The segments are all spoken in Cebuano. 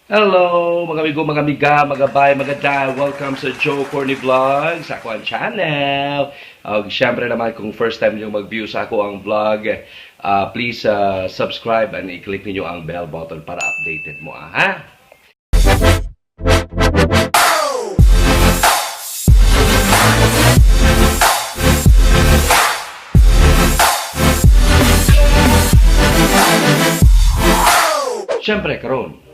Hello, mga amigo, mga amiga, mga bay, mga day. Welcome sa Joe Corny Vlog, sa ako ang channel. Siyempre naman, kung first time niyo mag-view sa ako ang vlog, please subscribe and i-click niyo ang bell button para updated mo, ha? Siyempre, karon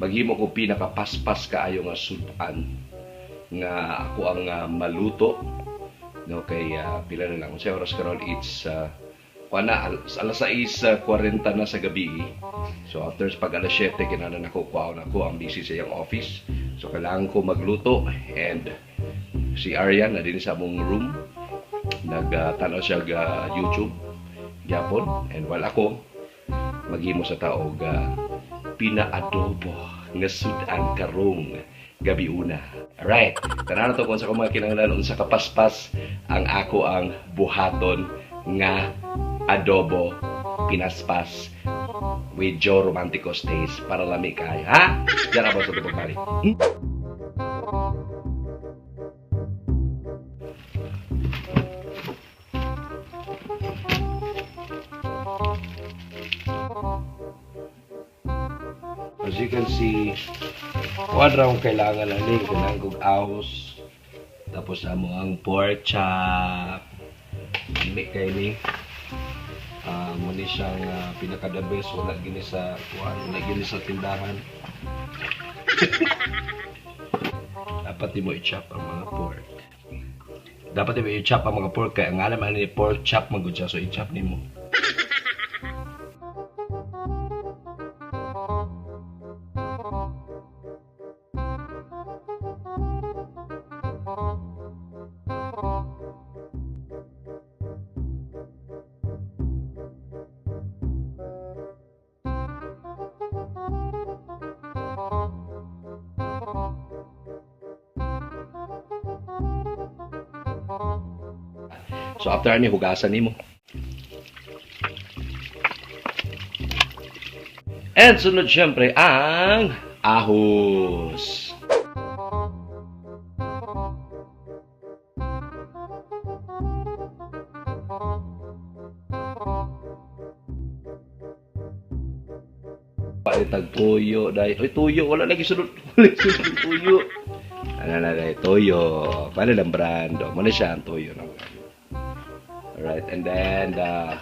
maghimo ko pinakapaspas kaayo nga sudan nga ako ang maluto, no, kay pila na lang sa oras karon? It's kuan na, alas 6:40 na sa gabi. So after pag alas 7, kinahanglan ako kuhaon ako ang busy sa iyang office, so kailangan ko magluto. And si Aryan na din sa among room, nagtanaw siya YouTube gyapon, and while ako maghimo sa taog pina-adobo nga sudan karong gabi una. Alright, tanaw na to kung sa mga kinahanglan, unsa kapaspas ang ako ang buhaton nga adobo pinaspas with Joe Romantico's taste para lami kay, ha? Diyan ako sa tubog balik. As you can see, kuadra akong kailangan na ni, kailangan kong ahos. Tapos amo ang pork chop. Hindi kay ni. Muni siyang pinaka the best, wala gini sa kuan, wala gini sa tindahan. Dapat di mo i-chop ang mga pork. Dapat di mo i-chop ang mga pork kay ang alam ani pork chop man gud siya, so i-chop nimo. So after ani, hugasan nimo. And sunod syempre ang ahos. Palitag tuyo dai. Oy, tuyo wala lagi sunod. Wala sunod tuyo. Ano na dai tuyo. Paano lang brand? Mo na siya ang tuyo na. Alright, and then the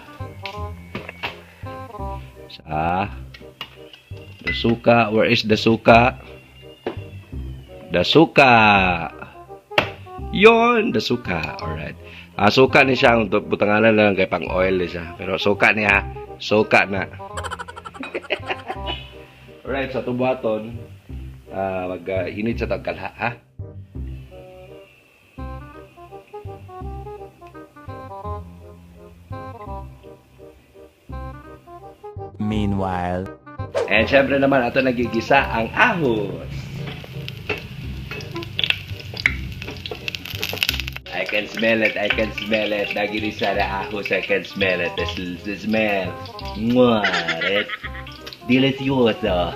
suka, where is the suka? The suka. Yon, the suka. Alright. Suka ni siya, ang butanganan lang kay pang oil ni siya. Pero suka niya, suka na. Alright, sa tubuhaton, mag-init sa tagkalha, ha? Meanwhile. And syempre naman, ato nagigisa ang ahos. I can smell it, I can smell it. Nagigisa na ahos, I can smell it. The smell. Mwah, right? Delicioso.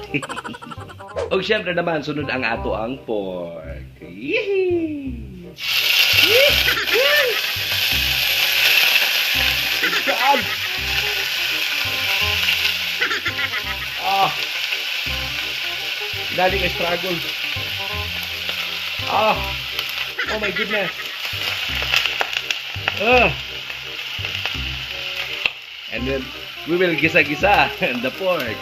Og syempre naman, sunod ang ato ang pork. Yee! Yee! Saan? Ah! Dali ka struggle. Ah! Oh my goodness. Ah! And then we will gisa-gisa the pork.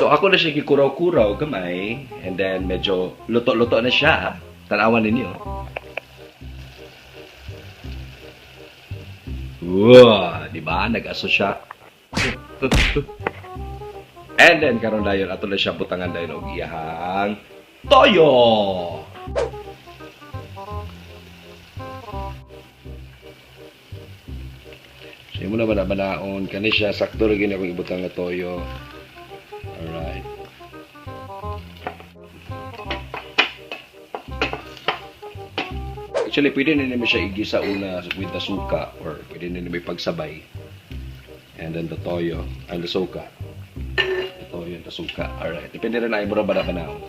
So ako na siya gikuraw-kuraw gamay, and then medyo luto-luto na siya. Tanawan ninyo. Wow, di ba? Nag-aso siya. And then karon dayon ato na siya butangan dayon og iyahang toyo. So imo na ba na banaon kani siya, sakto ra gyud akong ibutang nga toyo. Alright. Actually, pwede na naman siya igisa una with the suka, or pwede na naman ipagsabay. And then the toyo and the suka. The toyo and the Pasuka. Alright. Depende rin na imo ba na panahon.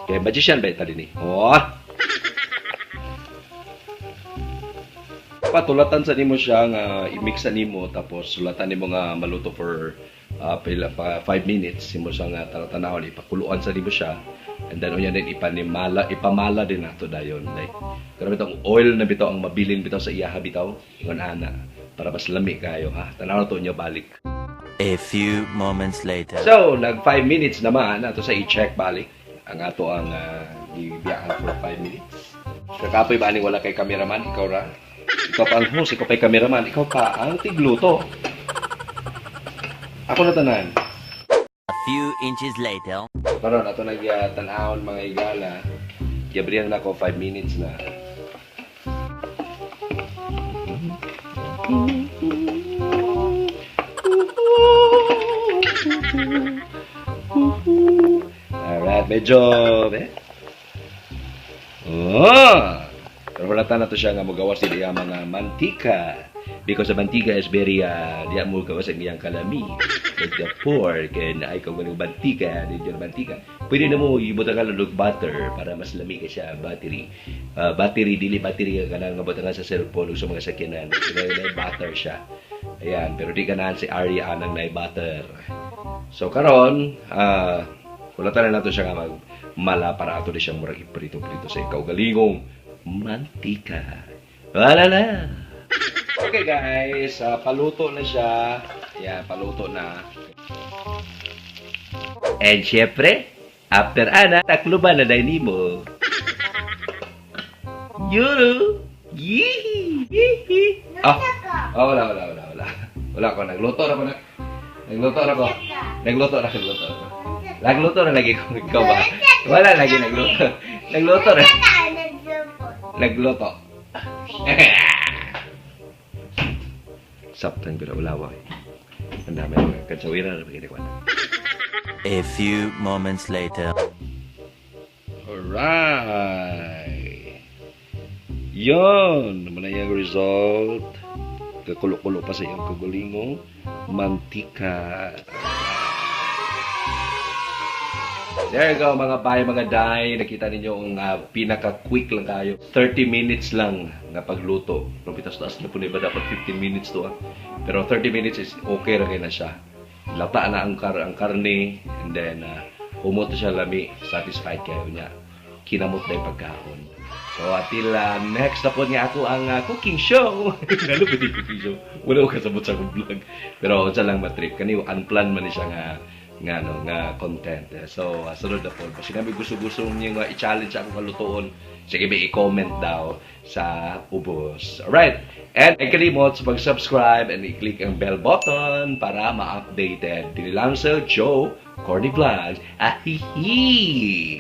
Kay magician ba ita din eh? Oh! Patulatan sa nimo siya nga i-mix sa nimo, tapos sulatan nimo nga maluto for pila pa 5 minutes imo siya nga tanaw-tanawon, ipakuluan sa nimo siya, and then unya din ipanimala, ipamala din nato dayon, like pero bitong oil na bitaw ang mabilin bitaw sa iyaha bitaw, ingon ana, para mas lami kayo ha. Tanaw to niya balik. A few moments later. So nag 5 minutes naman ato sa i-check balik ang ato ang gibiyaan for 5 minutes. Kakapoy ba aning wala kay cameraman? Ikaw ra. Ikaw pa ang host, ikaw pa yung cameraman, ikaw pa ang tigluto. Ako na tanan. A few inches later. Karon ato nag tan-awon, mga igala. Gabriel na ko 5 minutes na. Alright, medyo eh. Oh! Pero wala na to siya nga mogawas siya mga mantika. Because the mantika is very, diya mo gawas ang iyang kalami. Like the pork, and ay kung ganung mantika, di dyan mantika. Pwede na mo ibutangan og butter para mas lami ka siya, battery. Battery, dili battery ka kanang nga butangan sa cellphone o sa mga sakyanan. Kaya butter siya. Ayan, pero di ganahan si Arya anang na butter. So karon, wala na nato siya nga magmala para ato di siyang murag iprito-prito sa ikaw galingong mantika. Wala na. Okay guys, paluto na siya. Yeah, paluto na. And syempre, after ana, takluban na dahil nimo. Yuru! Yee! Yee! Ah, oh, wala, wala, wala, wala. Wala ko, nagluto na ko na. Nagluto na ko. Nagluto na, nagluto na. Nagluto na lagi ko. Ikaw ba? Wala lagi nagluto. Nagluto na. Nagluto. Saptan ko na ulawa eh. Ang dami ng kansawira na pagkita ko. A few moments later. Alright. Yon, naman na yung result. Kakulo-kulo pa sa iyong kagulingong mantika. There you go, mga bay, mga day. Nakita ninyo ang pinaka-quick lang kayo. 30 minutes lang na pagluto. Pero pitas taas na po ba dapat 15 minutes to ah. Pero 30 minutes is okay ra kay na siya. Lata na ang karne, and then humuto siya lami, satisfied kayo niya. Kinamot na yung pagkaon. So, until next na po nga ako ang cooking show. Lalo pa yung cooking show. Wala ko kasabot sa akong vlog. Pero unsa lang matrip. Kani unplanned man ni siya nga nga ano nga content. So, sunod na po. Basta sinabi gusto-gusto niyo nga i-challenge ako kalutoon, sige ba i-comment daw sa ubos. Alright. And ay kalimot sa pag-subscribe and i-click ang bell button para ma-updated. Dili lang sa Joe Corny Vlogs. Ahihi!